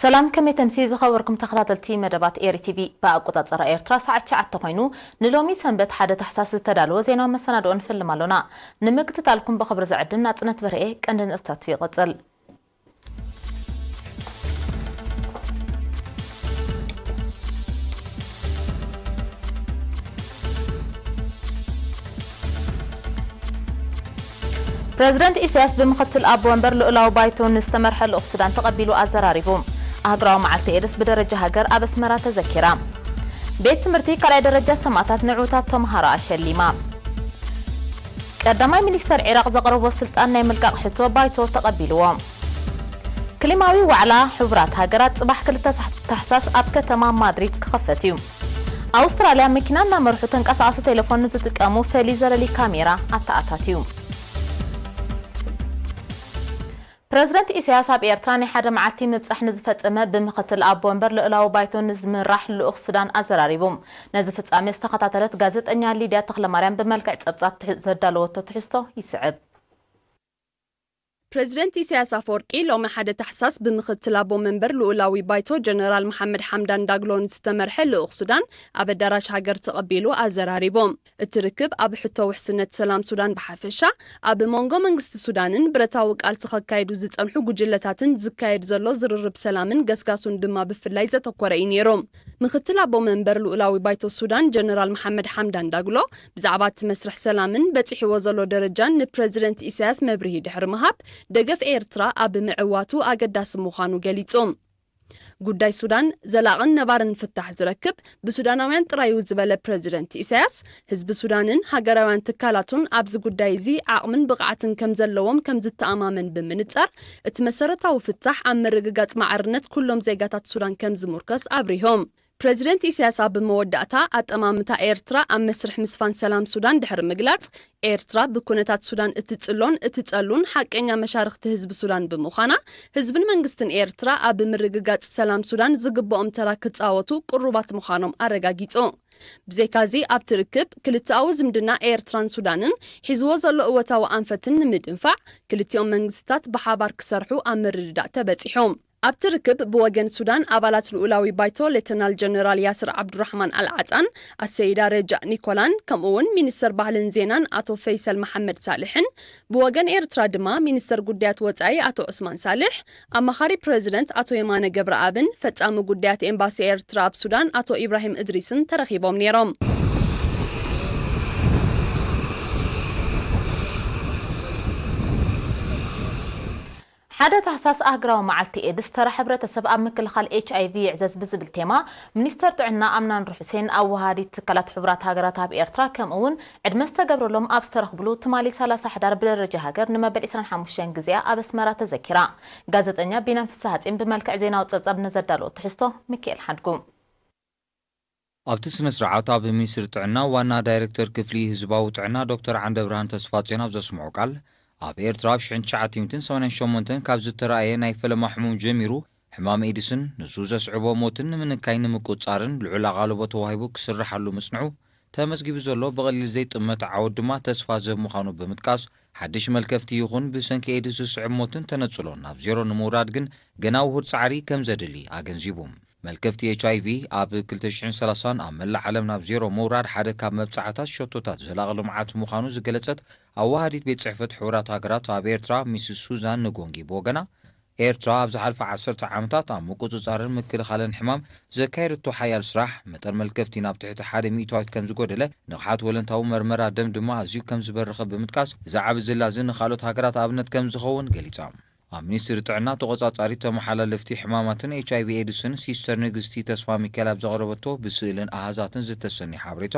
ሰላም፣ ከመይ ተምሲ ዝኸበርኩም ተኸታተልቲ መደባት ኤሪ ቲቪ። ብኣቆጻጽራ ኤርትራ ሰዓት ትሽዓተ ኮይኑ፣ ንሎሚ ሰንበት ሓደ ታሕሳስ ዝተዳለወ ዜናዊ መሰናድኦ ንፍልም ኣሎና። ንምክትታልኩም ብኽብሪ ዝዕድም ናጽነት በርኤ። ቀንዲ ነጥብታቱ ይቕጽል። ፕረዚደንት ኢሳያስ ብምኽትል ኣቦ ወንበር ልኡላዊ ባይቶ ንዝተመርሐ ልኡኽ ሱዳን ተቐቢሉ ኣዘራሪቡ። ኣህጉራዊ መዓልቲ ኤድስ ብደረጃ ሃገር ኣብ ኣስመራ ተዘኪራ። ቤት ትምህርቲ ካልኣይ ደረጃ ሰማእታት ንዕዉታት ተምሃሮ ኣሸሊማ። ቀዳማይ ሚኒስተር ዒራቕ ዘቕረቦ ስልጣን ናይ ምልቃቕ ሕቶ ባይቶ ተቐቢልዎ። ክሊማዊ ዋዕላ ሕቡራት ሃገራት ጽባሕ ክልተ ታሕሳስ ኣብ ከተማ ማድሪድ ክኸፈት እዩ። ኣውስትራልያ መኪና እናመርሑ ተንቀሳቓሲ ቴሌፎን ንዝጥቀሙ ፈልዩ ዘለሊ ካሜራ ኣተኣታትዩ። ፕረዚደንት ኢሳያስ ኣብ ኤርትራ ናይ ሓደ መዓልቲ ምብጻሕ ንዝፈጸመ ብምኽትል ኣቦ ወንበር ልኡላዊ ባይቶ ንዝምራሕ ልኡኽ ሱዳን ኣዘራሪቡ። ነዚ ፍጻሜ ዝተኸታተለት ጋዜጠኛ ሊድያ ተኽለማርያም ብመልክዕ ጸብጻብ ትሕ-፣ ዘዳለወቶ ትሕዝቶ ይስዕብ። ፕረዚደንት ኢሳያስ ኣፈወርቂ ሎሚ ሓደ ታሕሳስ ብምኽትል ኣቦ መንበር ልኡላዊ ባይቶ ጀነራል መሓመድ ሓምዳን ዳግሎ ንዝተመርሐ ልኡኽ ሱዳን ኣብ ኣዳራሽ ሃገር ተቐቢሉ ኣዘራሪቡ። እቲ ርክብ ኣብ ሕቶ ውሕስነት ሰላም ሱዳን ብሓፈሻ፣ ኣብ መንጎ መንግስቲ ሱዳንን ብረታዊ ቃልሲ ከካይዱ ዝጸንሑ ጉጅለታትን ዝካየድ ዘሎ ዝርርብ ሰላምን ገስጋሱን ድማ ብፍላይ ዘተኮረ እዩ ነይሩ። ምኽትል ኣቦ መንበር ልኡላዊ ባይቶ ሱዳን ጀነራል መሓመድ ሓምዳን ዳግሎ ብዛዕባ እቲ መስርሕ ሰላምን በጺሕዎ ዘሎ ደረጃን ንፕረዚደንት ኢሳያስ መብርሂ ድሕሪ ምሃብ፣ ደገፍ ኤርትራ ኣብ ምዕዋቱ ኣገዳሲ ምዃኑ ገሊጹ። ጉዳይ ሱዳን ዘላቕን ነባርን ፍታሕ ዝረክብ ብሱዳናውያን ጥራይ እዩ ዝበለ ፕረዚደንት ኢሳያስ፣ ህዝቢ ሱዳንን ሃገራውያን ትካላቱን ኣብዚ ጉዳይ እዚ ዓቕምን ብቕዓትን ከም ዘለዎም ከም ዝተኣማመን ብምንጻር፣ እቲ መሰረታዊ ፍታሕ ኣብ ምርግጋጽ ማዕርነት ኩሎም ዜጋታት ሱዳን ከም ዝሙርከስ ኣብሪሆም። ፕረዚደንት ኢሳያስ ኣብ መወዳእታ ኣጠማምታ ኤርትራ ኣብ መስርሕ ምስፋን ሰላም ሱዳን ድሕሪ ምግላጽ፣ ኤርትራ ብኩነታት ሱዳን እትጽሎን እትጸሉን ሓቀኛ መሻርኽቲ ህዝቢ ሱዳን ብምዃና፣ ህዝብን መንግስትን ኤርትራ ኣብ ምርግጋጽ ሰላም ሱዳን ዝግብኦም ተራ ክጻወቱ ቅሩባት ምዃኖም ኣረጋጊጹ። ብዘይካዚ ኣብቲ ርክብ ክልተኣዊ ዝምድና ኤርትራን ሱዳንን ሒዝዎ ዘሎ እወታዊ ኣንፈትን ንምድንፋዕ ክልቲኦም መንግስትታት ብሓባር ክሰርሑ ኣብ ምርድዳእ ተበጺሑ። ኣብቲ ርክብ ብወገን ሱዳን ኣባላት ልኡላዊ ባይቶ ሌተናል ጀነራል ያስር ዓብዱራሕማን ኣልዓጣን ኣሰይዳ ረጃእ ኒኮላን ከምኡ እውን ሚኒስተር ባህልን ዜናን ኣቶ ፈይሰል መሓመድ ሳልሕን፣ ብወገን ኤርትራ ድማ ሚኒስተር ጉዳያት ወጻኢ ኣቶ ዑስማን ሳልሕ፣ ኣማኻሪ ፕረዚደንት ኣቶ የማነ ገብረኣብን ፈጻሚ ጉዳያት ኤምባሲ ኤርትራ ኣብ ሱዳን ኣቶ ኢብራሂም እድሪስን ተረኺቦም ነይሮም። ሓደ ታህሳስ ኣህጉራዊ መዓልቲ ኤድስ፣ ተራ ሕብረተሰብ ኣብ ምክልኻል ኤች ኣይ ቪ ይዕዘዝ ብዝብል ቴማ፣ ሚኒስተር ጥዕና ኣምና ኑር ሑሴን፣ ኣወሃሃዲት ትካላት ሕቡራት ሃገራት ኣብ ኤርትራ፣ ከምኡ እውን ዕድመ ዝተገብረሎም ኣብ ዝተረኽብሉ፣ ትማሊ ሰላሳ ሕዳር ብደረጃ ሃገር ንመበል ዕስራን ሓሙሽተን ግዜኣ ኣብ ኣስመራ ተዘኪራ። ጋዜጠኛ ቢንያም ፍስሃጽዮን ብመልክዕ ዜናዊ ጸብጻብ ንዘዳለዎ ትሕዝቶ፣ ሚካኤል ሓድጉ። ኣብቲ ስነ ስርዓት፣ ኣብ ሚኒስትሪ ጥዕና ዋና ዳይሬክተር ክፍሊ ህዝባዊ ጥዕና ዶክተር ዓንደብርሃን ተስፋጽዮን ኣብ ዘስምዖ ቃል፣ ኣብ ኤርትራ ኣብ ሽሕን ትሽዓተ ሚእትን ሰማንያን ሸሞንተን ካብ ዝተራእየ ናይ ፈለማ ሕሙም ጀሚሩ፣ ሕማም ኤድስን ንሱ ዘስዕቦ ሞትን ንምንካይ ንምቁጽጻርን ልዑል ኣቓልቦ ተዋሂቡ ክስርሓሉ ምጽንሑ፣ ተመዝጊቡ ዘሎ ብቐሊል ዘይጥመት ዓወት ድማ ተስፋ ዝህብ ምዃኑ ብምጥቃስ፣ ሓድሽ መልከፍቲ ይኹን ብሰንኪ ኤድስ ዝስዕብ ሞትን ተነጽሎን ናብ ዜሮ ንምውራድ ግን ገና ውሁድ ጻዕሪ ከም ዘድሊ ኣገንዚቡ። መልከፍቲ ኤች ኣይ ቪ ኣብ ክልተ ሽሕን ሰላሳን ኣብ መላእ ዓለም ናብ ዜሮ ምውራድ ሓደ ካብ መብጻዕታት ሸቶታት ዘላቒ ልምዓት ምዃኑ ዝገለጸት ኣወሃዲት ቤት ጽሕፈት ሕቡራት ሃገራት ኣብ ኤርትራ ሚስስ ሱዛን ንጎንጊ ብወገና፣ ኤርትራ ኣብ ዝሓለፈ ዓሰርተ ዓመታት ኣብ ምቁጽጻርን ምክልኻልን ሕማም ዘካየደቶ ሓያል ስራሕ፣ መጠን መልከፍቲ ናብ ትሕቲ ሓደ ሚእታዊት ከም ዝጎደለ፣ ንቕሓት ወለንታዊ መርመራ ደም ድማ ኣዝዩ ከም ዝበረኸ ብምጥቃስ፣ እዚ ዓቢ ዝላ እዚ ንኻልኦት ሃገራት ኣብነት ከም ዝኸውን ገሊጻ። ኣብ ሚኒስትሪ ጥዕና ተቖጻጻሪት ተመሓላለፍቲ ሕማማትን ኤች ኣይ ቪ ኤድስን ሲስተር ንግስቲ ተስፋ ሚካኤል ኣብ ዘቕረበቶ ብስእልን ኣሃዛትን ዝተሰነየ ሓበሬታ፣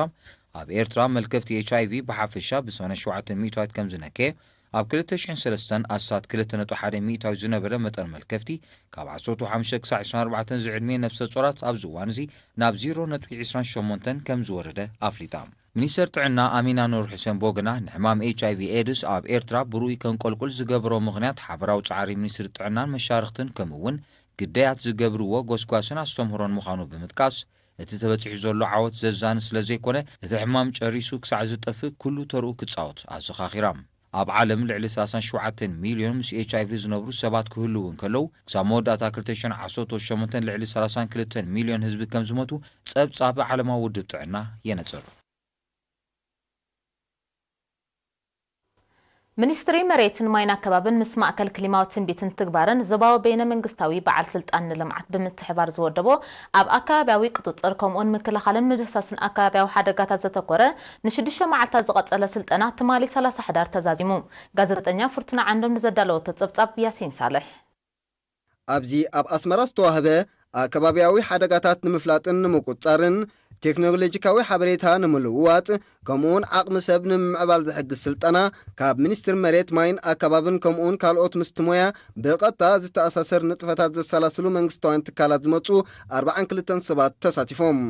ኣብ ኤርትራ መልከፍቲ ኤች ኣይ ቪ ብሓፈሻ ብ ሰማንያን ሸውዓተን ሚእታዊት ከም ዝነከየ፣ ኣብ ክልተ ሽሕን ሰለስተን ኣስታት ክልተ ነጥቢ ሓደ ሚእታዊት ዝነበረ መጠን መልከፍቲ፣ ካብ ዓሰርተ ሓሙሽተ ክሳዕ ዕስራን ኣርባዕተን ዝዕድሜ ነብሰ ጾራት ኣብዚ እዋን እዚ ናብ ዜሮ ነጥቢ ዕስራን ሸሞንተን ከም ዝወረደ ኣፍሊጣ። ሚኒስተር ጥዕና ኣሚና ኑር ሑሴን ብወገና፣ ንሕማም ኤች ኣይ ቪ ኤድስ ኣብ ኤርትራ ብርኡይ ከንቆልቁል ዝገበሮ ምኽንያት ሓበራዊ ጻዕሪ ሚኒስትሪ ጥዕናን መሻርኽትን ከምኡ እውን ግዳያት ዝገብርዎ ጎስጓስን ኣስተምህሮን ምዃኑ ብምጥቃስ፣ እቲ ተበጺሑ ዘሎ ዓወት ዘዛኒ ስለ ዘይኮነ፣ እቲ ሕማም ጨሪሱ ክሳዕ ዝጠፍእ ኩሉ ተርኡ ክጻወት ኣዘኻኺራ። ኣብ ዓለም ልዕሊ ሰላሳን ሸውዓተን ሚልዮን ምስ ኤች ኣይ ቪ ዝነብሩ ሰባት ክህልዉ እንከለዉ፣ ክሳብ መወዳእታ ክልተ ሽሕን ዓሰርተ ሸሞንተን ልዕሊ ሰላሳን ክልተን ሚልዮን ህዝቢ ከም ዝሞቱ ጸብጻብ ዓለማዊ ውድብ ጥዕና የነጽር። ሚኒስትሪ መሬትን ማይን ኣከባብን ምስ ማእከል ክሊማዊ ትንቢትን ትግባረን ዞባዊ በይነ መንግስታዊ በዓል ስልጣን ንልምዓት ብምትሕባር ዝወደቦ ኣብ ኣከባቢያዊ ቁጽጽር ከምኡውን ምክልኻልን ምድህሳስን ኣከባቢያዊ ሓደጋታት ዘተኮረ ንሽዱሽተ መዓልታት ዝቐጸለ ስልጠና ትማሊ ሰላሳ ሕዳር ተዛዚሙ። ጋዜጠኛ ፍርቱና ዓንዶም ንዘዳለወቶ ጸብጻብ ያሲን ሳልሕ። ኣብዚ ኣብ ኣስመራ ዝተዋህበ ኣከባቢያዊ ሓደጋታት ንምፍላጥን ንምቁጽጻርን ቴክኖሎጂካዊ ሓበሬታ ንምልውዋጥ ከምኡውን ዓቕሚ ሰብ ንምምዕባል ዝሕግዝ ስልጠና ካብ ሚኒስትሪ መሬት ማይን ኣከባብን ከምኡውን ካልኦት ምስቲ ሞያ ብቐጥታ ዝተኣሳሰር ንጥፈታት ዘሰላስሉ መንግስታውያን ትካላት ዝመጹ ኣርባዓን ክልተን ሰባት ተሳቲፎም።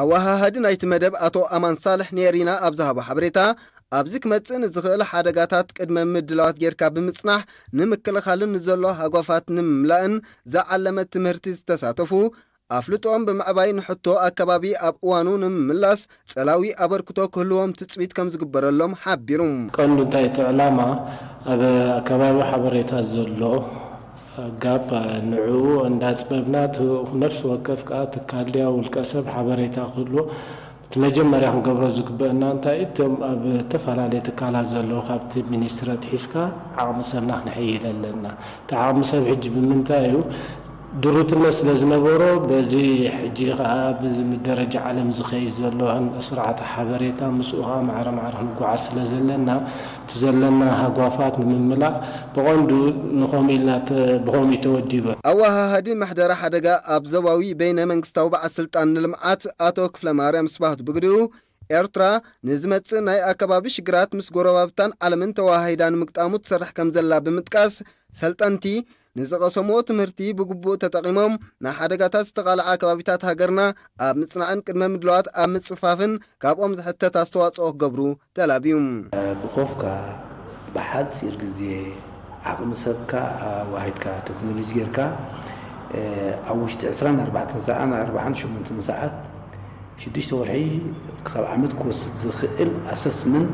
ኣወሃሃዲ ናይቲ መደብ ኣቶ ኣማን ሳልሕ ንኤሪና ኣብ ዝሃቦ ሓበሬታ፣ ኣብዚ ክመጽእ ንዝኽእል ሓደጋታት ቅድመ ምድላዋት ጌርካ ብምጽናሕ ንምክልኻልን ንዘሎ ሃጓፋት ንምምላእን ዝዓለመ ትምህርቲ ዝተሳተፉ ኣፍልጦኦም ብምዕባይ ንሕቶ ኣከባቢ ኣብ እዋኑ ንምምላስ ጸላዊ ኣበርክቶ ክህልዎም ትጽቢት ከም ዝግበረሎም ሓቢሩ። ቀንዱ እንታይ እቲ ዕላማ ኣብ ኣከባቢ ሓበሬታ ዘሎ ጋፕ ንዕኡ እንዳጽበብና እቲ ነፍሲ ወከፍ ከኣ ትካል ድያ ውልቀ ሰብ ሓበሬታ ክህልዎ እቲ መጀመርያ ክንገብሮ ዝግበአና እንታይ እዩ? እቶም ኣብ እተፈላለየ ትካላት ዘለዉ ካብቲ ሚኒስትሪ ኣትሒዝካ ዓቕሚ ሰብና ክነሐይል ኣለና። እቲ ዓቕሚ ሰብ ሕጂ ብምንታይ እዩ? ድሩትነት ስለ ዝነበሮ በዚ ሕጂ ከኣ በዚ ደረጃ ዓለም ዝኸይድ ዘሎ ስርዓተ ሓበሬታ ምስኡ ከኣ ማዕረ ማዕረ ክንጓዓዝ ስለ ዘለና እቲ ዘለና ሃጓፋት ንምምላእ ብቐንዱ ንኸምኡ ኢልና ተ- ብኸምኡ እዩ ተወዲበ። ኣወሃሃዲ ምሕደራ ሓደጋ ኣብ ዞባዊ በይነ መንግስታዊ በዓል ስልጣን ንልምዓት ኣቶ ክፍለ ማርያም ስብሃቱ ብግዲኡ፣ ኤርትራ ንዝመጽእ ናይ ኣከባቢ ሽግራት ምስ ጎረባብታን ዓለምን ተወሃሂዳ ንምግጣሙ ትሰርሕ ከም ዘላ ብምጥቃስ፣ ሰልጠንቲ ንዝቐሰምዎ ትምህርቲ ብግቡእ ተጠቒሞም ንሓደጋታት ዝተቓልዓ ከባቢታት ሃገርና ኣብ ምጽናዕን ቅድመ ምድላዋት ኣብ ምጽፋፍን ካብኦም ዝሕተት ኣስተዋጽኦ ክገብሩ ተላብዩ። ብኾፍካ ብሓጺር ግዜ ዓቕሚ ሰብካ ኣዋሂድካ ቴክኖሎጂ ጌርካ ኣብ ውሽጢ ዕስራን ኣርባዕተን ሰዓት ኣርባዓን ሸሞንተን ሰዓት ሽዱሽተ ወርሒ ክሳብ ዓመት ክወስድ ዝኽእል ኣሰስመንት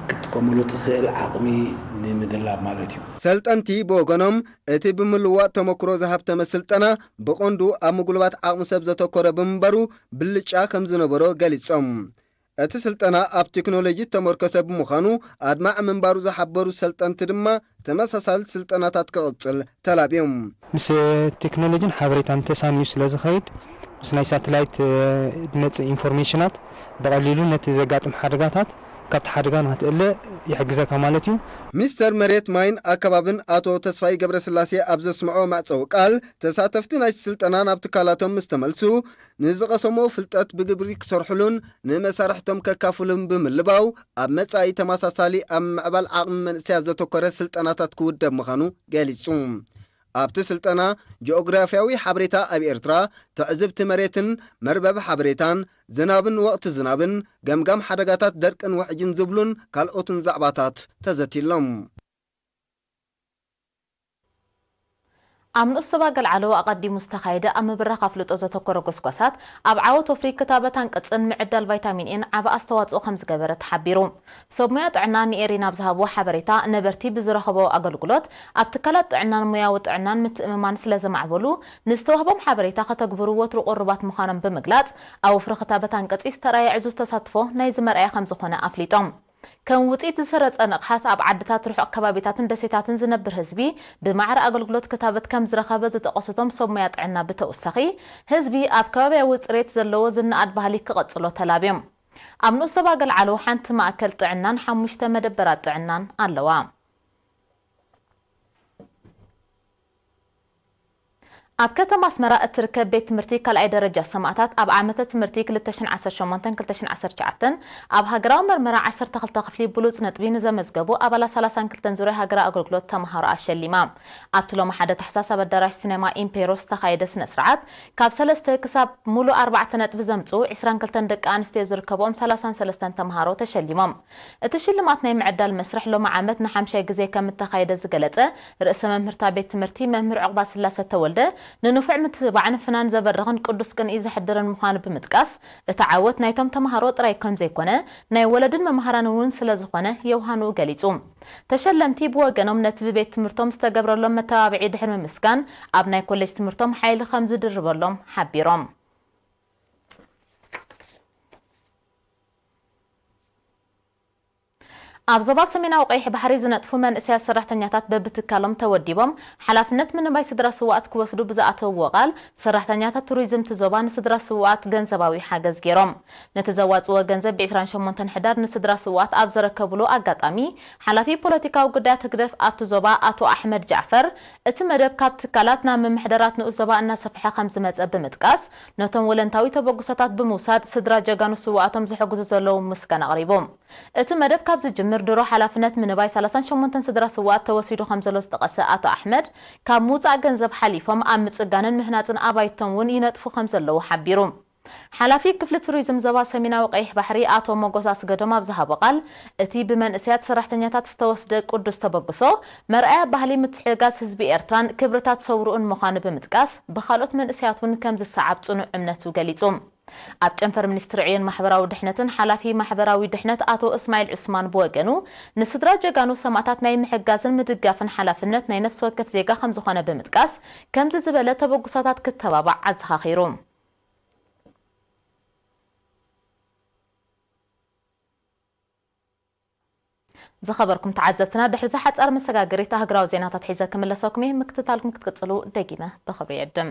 ክትጥቀመሉ ትኽእል ዓቕሚ ንምድላብ ማለት እዩ። ሰልጠንቲ ብወገኖም እቲ ብምልዋጥ ተመክሮ ዝሃብተመ ስልጠና ብቐንዱ ኣብ ምጉልባት ዓቕሚ ሰብ ዘተኮረ ብምንባሩ ብልጫ ከም ዝነበሮ ገሊጾም። እቲ ስልጠና ኣብ ቴክኖሎጂ ዝተመርኮሰ ብምዃኑ ኣድማዒ ምንባሩ ዝሓበሩ ሰልጠንቲ ድማ ተመሳሳሊ ስልጠናታት ክቕጽል ተላብዮም። ምስ ቴክኖሎጂን ሓበሬታን ተሳንዩ ስለ ዝኸይድ ምስ ናይ ሳተላይት ዝመጽእ ኢንፎርሜሽናት ብቐሊሉ ነቲ ዘጋጥም ሓደጋታት ካብቲ ሓደጋ ንክትእለ ይሕግዘካ ማለት እዩ። ሚኒስተር መሬት ማይን ኣከባብን ኣቶ ተስፋይ ገብረስላሴ ኣብ ዘስምዖ መዕጸዊ ቃል ተሳተፍቲ ናይቲ ስልጠና ናብ ትካላቶም ምስ ተመልሱ ንዝቐሰምዎ ፍልጠት ብግብሪ ክሰርሕሉን ንመሳርሕቶም ከካፍሉን ብምልባው ኣብ መጻኢ ተመሳሳሊ ኣብ ምዕባል ዓቕሚ መንእሰያት ዘተኮረ ስልጠናታት ክውደብ ምዃኑ ገሊጹ። ኣብቲ ስልጠና ጂኦግራፍያዊ ሓበሬታ ኣብ ኤርትራ፣ ትዕዝብቲ መሬትን መርበብ ሓበሬታን፣ ዝናብን ወቕቲ ዝናብን፣ ገምጋም ሓደጋታት ደርቅን ውሕጅን ዝብሉን ካልኦትን ዛዕባታት ተዘትይሎም። ኣብ ንኡስ ዞባ ገልዓሎ ኣቐዲሙ ዝተኻየደ ኣብ ምብራኽ ኣፍልጦ ዘተኮረ ጎስጓሳት ኣብ ዓወት ወፍሪ ክታበት ኣንቅጽን ምዕዳል ቫይታሚን ኤን ዓቢ ኣስተዋጽኦ ከም ዝገበረ ተሓቢሩ። ሰብ ሞያ ጥዕና ንኤሪና ኣብ ዝሃብዎ ሓበሬታ፣ ነበርቲ ብዝረኸቦ ኣገልግሎት ኣብ ትካላት ጥዕናን ሞያዊ ጥዕናን ምትእምማን ስለ ዘማዕበሉ፣ ንዝተዋህቦም ሓበሬታ ከተግብሩ ወትሩ ቅሩባት ምዃኖም ብምግላጽ፣ ኣብ ወፍሪ ክታበት ኣንቅጺ ዝተራእየ ዕዙዝ ተሳትፎ ናይዚ መርኣያ ከም ዝኾነ ኣፍሊጦም። ከም ውጽኢት ዝሰረጸ ንቕሓት ኣብ ዓድታት ርሑቕ ከባቢታትን ደሴታትን ዝነብር ህዝቢ ብማዕረ ኣገልግሎት ክታበት ከም ዝረኸበ ዝጠቐሱ እቶም ሰብ ሞያ ጥዕና ብተወሳኺ፣ ህዝቢ ኣብ ከባቢያዊ ጽሬት ዘለዎ ዝነኣድ ባህሊ ክቐጽሎ ተላብዮም። ኣብ ንኡስ ዞባ ገልዓሎ ሓንቲ ማእከል ጥዕናን ሓሙሽተ መደበራት ጥዕናን ኣለዋ። ኣብ ከተማ ኣስመራ እትርከብ ቤት ትምህርቲ ካልኣይ ደረጃ ሰማእታት ኣብ ዓመተ ትምህርቲ ክልተ ሽሕን ዓሰርተ ሸሞንተን ክልተ ሽሕን ዓሰርተ ትሽዓተን ኣብ ሃገራዊ መርመራ ዓሰርተ ክልተ ክፍሊ ብሉጽ ነጥቢ ንዘመዝገቡ ኣባላት ሰላሳን ክልተን ዙርያ ሃገራዊ ኣገልግሎት ተመሃሮ ኣሸሊማ። ኣብቲ ሎሚ ሓደ ታሕሳስ ኣብ ኣዳራሽ ሲነማ ኢምፔሮ ዝተኻየደ ስነ ስርዓት ካብ ሰለስተ ክሳብ ሙሉእ ኣርባዕተ ነጥቢ ዘምጽኡ ዒስራን ክልተን ደቂ ኣንስትዮ ዝርከብኦም ሰላሳን ሰለስተን ተመሃሮ ተሸሊሞም። እቲ ሽልማት ናይ ምዕዳል መስርሕ ሎሚ ዓመት ንሓምሻይ ግዜ ከም እተኻየደ ዝገለጸ ርእሰ መምህርታ ቤት ትምህርቲ መምህር ዑቕባስላሰ ተወልደ፣ ንንፉዕ ምትብባዕን ፍናን ዘበርኽን ቅዱስ ቅንኢ ዘሕድርን ምዃኑ ብምጥቃስ፣ እቲ ዓወት ናይቶም ተምሃሮ ጥራይ ከም ዘይኮነ፣ ናይ ወለድን መምሃራንን እውን ስለ ዝኾነ የውሃንኡ ገሊጹ። ተሸለምቲ ብወገኖም ነቲ ብቤት ትምህርቶም ዝተገብረሎም መተባብዒ ድሕሪ ምምስጋን፣ ኣብ ናይ ኮሌጅ ትምህርቶም ሓይሊ ከም ዝድርበሎም ሓቢሮም። ኣብ ዞባ ሰሜናዊ ቀይሕ ባሕሪ ዝነጥፉ መንእሰያት ሰራሕተኛታት በብትካሎም ተወዲቦም ሓላፍነት ምንባይ ስድራ ስውኣት ክወስዱ ብዝኣተውዎ ቃል፣ ሰራሕተኛታት ቱሪዝም እቲ ዞባ ንስድራ ስውኣት ገንዘባዊ ሓገዝ ገይሮም። ነቲ ዘዋፅዎ ገንዘብ ብ ዕስራን ሸሞንተን ሕዳር ንስድራ ስውኣት ኣብ ዘረከብሉ ኣጋጣሚ፣ ሓላፊ ፖለቲካዊ ጉዳያት ህግደፍ ኣብቲ ዞባ ኣቶ ኣሕመድ ጃዕፈር፣ እቲ መደብ ካብ ትካላት ናብ ምምሕዳራት ንኡስ ዞባ እናሰፍሐ ከም ዝመፀ ብምጥቃስ፣ ነቶም ወለንታዊ ተበግሶታት ብምውሳድ ስድራ ጀጋኑ ስውኣቶም ዝሕግዙ ዘለዉ ምስጋና ኣቕሪቦም። እቲ መደብ ካብ ዝጅምር ድሮ ሓላፍነት ምንባይ ሰላሳን ሸሞንተን ስድራ ስውኣት ተወሲዱ ከም ዘሎ ዝጠቐሰ ኣቶ ኣሕመድ፣ ካብ ምውፃእ ገንዘብ ሓሊፎም ኣብ ምፅጋንን ምህናፅን ኣባይቶም እውን ይነጥፉ ከም ዘለዉ ሓቢሩ። ሓላፊ ክፍሊ ቱሪዝም ዞባ ሰሜናዊ ቀይሕ ባሕሪ ኣቶ ሞጎስ ኣስገዶም ኣብ ዝሃቦ ቃል፣ እቲ ብመንእሰያት ሰራሕተኛታት ዝተወስደ ቅዱስ ተበግሶ፣ መርኣያ ባህሊ ምትሕግጋዝ ህዝቢ ኤርትራን ክብርታት ሰውርኡን ምዃኑ ብምጥቃስ፣ ብኻልኦት መንእሰያት እውን ከም ዝሰዓብ ጽኑዕ እምነቱ ገሊጹ። ኣብ ጨንፈር ሚኒስትሪ ዕዮን ማሕበራዊ ድሕነትን ሓላፊ ማሕበራዊ ድሕነት ኣቶ እስማዒል ዑስማን ብወገኑ፣ ንስድራ ጀጋኑ ሰማእታት ናይ ምሕጋዝን ምድጋፍን ሓላፍነት ናይ ነፍሲ ወከፍ ዜጋ ከም ዝኾነ ብምጥቃስ፣ ከምዚ ዝበለ ተበግሶታት ክተባባዕ ኣዘኻኺሩ። ዝኸበርኩም ተዓዘብትና፣ ድሕሪ እዛ ሓጻር መሰጋገሪት ኣህጉራዊ ዜናታት ሒዘ ክምለሰኩም እየ። ምክትታልኩም ክትቅጽሉ ደጊመ ብኽብሪ ይዕድም።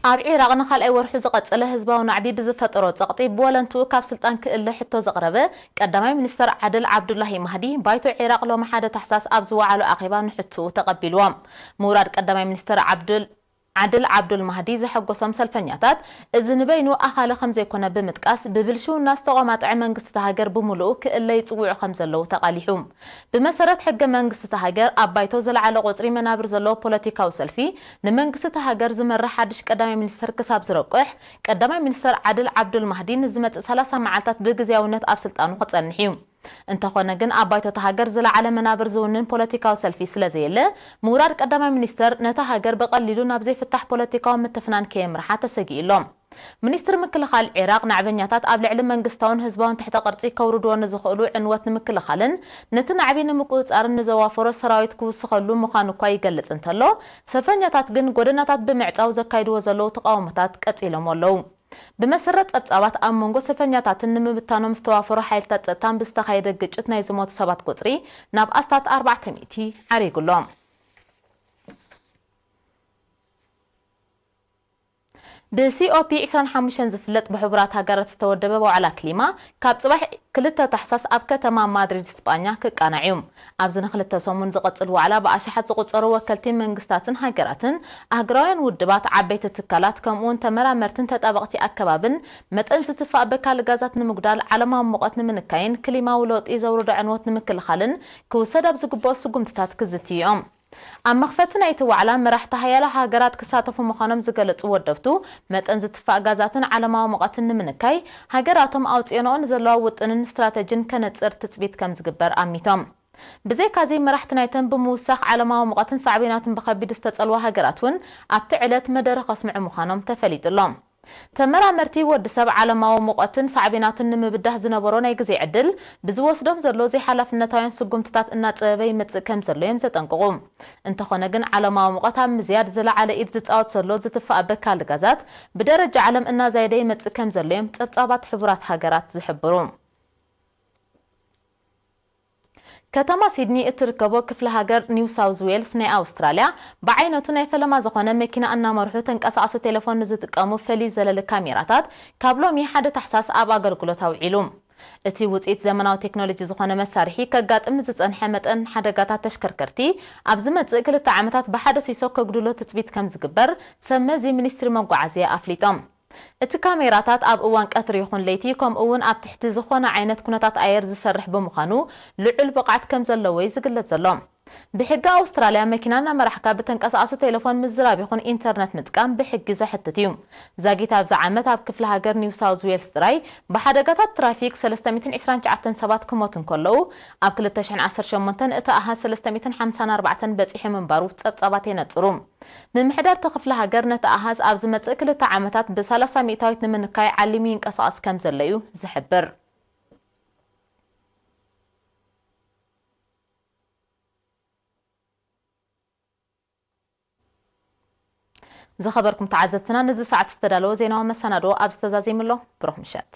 ኣብ ዒራቕ ንኻልኣይ ወርሑ ዝቐጸለ ህዝባዊ ናዕቢ ብዝፈጠሮ ጸቕጢ ብወለንትኡ ካብ ስልጣን ክእለ ሕቶ ዘቕረበ ቀዳማይ ሚኒስተር ዓድል ዓብዱላሂ ማህዲ፣ ባይቶ ዒራቕ ሎሚ ሓደ ታሕሳስ ኣብ ዝወዓሎ ኣኼባ ንሕትኡ ተቐቢልዎ። ምውራድ ቀዳማይ ሚኒስተር ዓብዱል ዓድል ዓብዱል ማህዲ ዘሐጎሶም ሰልፈኛታት፣ እዚ ንበይኑ ኣኻሊ ከም ዘይኮነ ብምጥቃስ፣ ብብልሽውና ዝተቖማጥዐ መንግስቲ እታ ሃገር ብምሉኡ ክእለ ይጽውዑ ከም ዘለዉ ተቓሊሑ። ብመሰረት ሕገ መንግስቲ እታ ሃገር፣ ኣብ ባይቶ ዝለዓለ ቁጽሪ መናብር ዘለዎ ፖለቲካዊ ሰልፊ፣ ንመንግስቲ እታ ሃገር ዝመርሕ ሓድሽ ቀዳማይ ሚኒስተር ክሳብ ዝረቁሕ፣ ቀዳማይ ሚኒስተር ዓድል ዓብዱል ማህዲ ንዝመጽእ ሰላሳ መዓልታት ብግዝያውነት ኣብ ስልጣኑ ክጸንሕ እዩ። እንተኾነ ግን፣ ኣብ ባይቶ እታ ሃገር ዝለዓለ መናብር ዝውንን ፖለቲካዊ ሰልፊ ስለ ዘየለ፣ ምውራድ ቀዳማይ ሚኒስተር ነታ ሃገር ብቐሊሉ ናብ ዘይፍታሕ ፖለቲካዊ ምትፍናን ከየምርሓ ተሰጊኡ ኣሎ። ሚኒስትሪ ምክልኻል ዒራቕ፣ ናዕበኛታት ኣብ ልዕሊ መንግስታውን ህዝባውን ትሕተ ቅርጺ ከውርድዎ ንዝኽእሉ ዕንወት ንምክልኻልን ነቲ ናዕቢ ንምቁጽጻርን ንዘዋፈሮ ሰራዊት ክውስኸሉ ምዃኑ እኳ ይገልጽ እንተሎ፣ ሰልፈኛታት ግን ጎደናታት ብምዕጻው ዘካይድዎ ዘለዉ ተቓውሞታት ቀጺሎሞ ኣለዉ። ብመሰረት ጸብጻባት፣ ኣብ መንጎ ሰልፈኛታትን ንምብታኖም ዝተዋፈሩ ሓይልታት ጸጥታን ብዝተኻየደ ግጭት ናይ ዝሞቱ ሰባት ቁጽሪ ናብ ኣስታት ኣርባዕተ ሚእቲ ዓሪጉ ኣሎ። ብሲኦፒ ዕስራን ሓሙሽተን ዝፍለጥ ብሕቡራት ሃገራት ዝተወደበ ዋዕላ ክሊማ፣ ካብ ጽባሕ ክልተ ታሕሳስ ኣብ ከተማ ማድሪድ ስጳኛ ክቃናዕ እዩ። ኣብዚ ንክልተ ሰሙን ዝቕጽል ዋዕላ ብኣሽሓት ዝቑጸሩ ወከልቲ መንግስታትን ሃገራትን፣ ኣህጉራውያን ውድባት፣ ዓበይቲ ትካላት፣ ከምኡውን ተመራመርትን ተጣበቕቲ ኣከባብን መጠን ዝትፋእ በካሊ ጋዛት ንምጉዳል፣ ዓለማዊ ሙቐት ንምንካይን ክሊማዊ ለውጢ ዘውርዶ ዕንወት ንምክልኻልን ክውሰድ ኣብ ዝግብኦ ስጉምትታት ክዝትዩ እዮም። ኣብ መኽፈቲ ናይቲ ዋዕላ፣ መራሕቲ ሓያሎ ሃገራት ክሳተፉ ምዃኖም ዝገለጹ ወደብቱ፣ መጠን ዝትፋእ ጋዛትን ዓለማዊ ሙቐትን ንምንካይ፣ ሃገራቶም ኣውጽኦንኦ ንዘለዋ ውጥንን ስትራተጂን ከነጽር ትጽቢት ከም ዝግበር ኣሚቶም። ብዘይካዚ፣ መራሕቲ ናይተን ብምውሳኽ ዓለማዊ ሙቐትን ሳዕቤናቱን ብኸቢድ ዝተጸልዋ ሃገራት እውን ኣብቲ ዕለት መደረ ከስምዑ ምዃኖም ተፈሊጡ ኣሎ። ተመራመርቲ፣ ወዲ ሰብ ዓለማዊ ሙቐትን ሳዕቤናቱን ንምብዳህ ዝነበሮ ናይ ግዜ ዕድል፣ ብዝወስዶም ዘሎ ዘይሓላፍነታውያን ስጉምትታት እናጸበበ ይመጽእ ከም ዘሎ እዮም ዘጠንቅቑ። እንተኾነ ግን፣ ዓለማዊ ሙቐት ኣብ ምዝያድ ዝለዓለ ኢድ ዝጻወት ዘሎ ዝትፋእ በካሊ ጋዛት፣ ብደረጃ ዓለም እናዛየደ ይመጽእ ከም ዘሎ እዮም ጸብጻባት ሕቡራት ሃገራት ዝሕብሩ። ከተማ ሲድኒ እትርከቦ ክፍለ ሃገር ኒው ሳውዝ ዌልስ ናይ ኣውስትራልያ፣ ብዓይነቱ ናይ ፈለማ ዝኾነ መኪና እናመርሑ ተንቀሳቓሲ ቴሌፎን ንዝጥቀሙ ፈልዩ ዘለሊ ካሜራታት ካብ ሎሚ ሓደ ታሕሳስ ኣብ ኣገልግሎት ኣውዒሉ። እቲ ውጽኢት ዘመናዊ ቴክኖሎጂ ዝኾነ መሳርሒ፣ ከጋጥም ንዝጸንሐ መጠን ሓደጋታት ተሽከርከርቲ ኣብ ዝመጽእ ክልተ ዓመታት ብሓደ ሲሶ ከጉድሎ ትጽቢት ከም ዝግበር ሰብ መዚ ሚኒስትሪ መጓዓዝያ ኣፍሊጦም። እቲ ካሜራታት ኣብ እዋን ቀትሪ ይኹን ለይቲ፣ ከምኡ እውን ኣብ ትሕቲ ዝኾነ ዓይነት ኩነታት ኣየር ዝሰርሕ ብምዃኑ፣ ልዑል ብቕዓት ከም ዘለዎ እዩ ዝግለጽ ዘሎ። ብሕጊ ኣውስትራልያ መኪና እናመራሕካ ብተንቀሳቓሲ ቴሌፎን ምዝራብ ይኹን ኢንተርነት ምጥቃም ብሕጊ ዘሕትት እዩ። ዛጊት ኣብዚ ዓመት ኣብ ክፍለ ሃገር ኒው ሳውዝ ዌልስ ጥራይ ብሓደጋታት ትራፊክ ሰለስተ ሚእትን ዕስራን ትሽዓተን ሰባት ክሞቱ እንከለዉ፣ ኣብ ክልተ ሽሕን ዓሰርተ ሸሞንተን እቲ ኣሃዝ ሰለስተ ሚእትን ሓምሳን ኣርባዕተን በጺሑ ምንባሩ ጸብጻባት የነጽሩ። ምምሕዳር እቲ ክፍለ ሃገር ነቲ ኣሃዝ ኣብ ዝመጽእ ክልተ ዓመታት ብሰላሳ ሚእታዊት ንምንካይ ዓሊሙ ይንቀሳቐስ ከም ዘሎ እዩ ዝሕብር። ዝኸበርኩም ተዓዘብትና፣ ነዚ ሰዓት ዝተዳለወ ዜናዊ መሰናዶ ኣብዚ ተዛዚሙ ኣሎ። ብሩኽ ምሸት።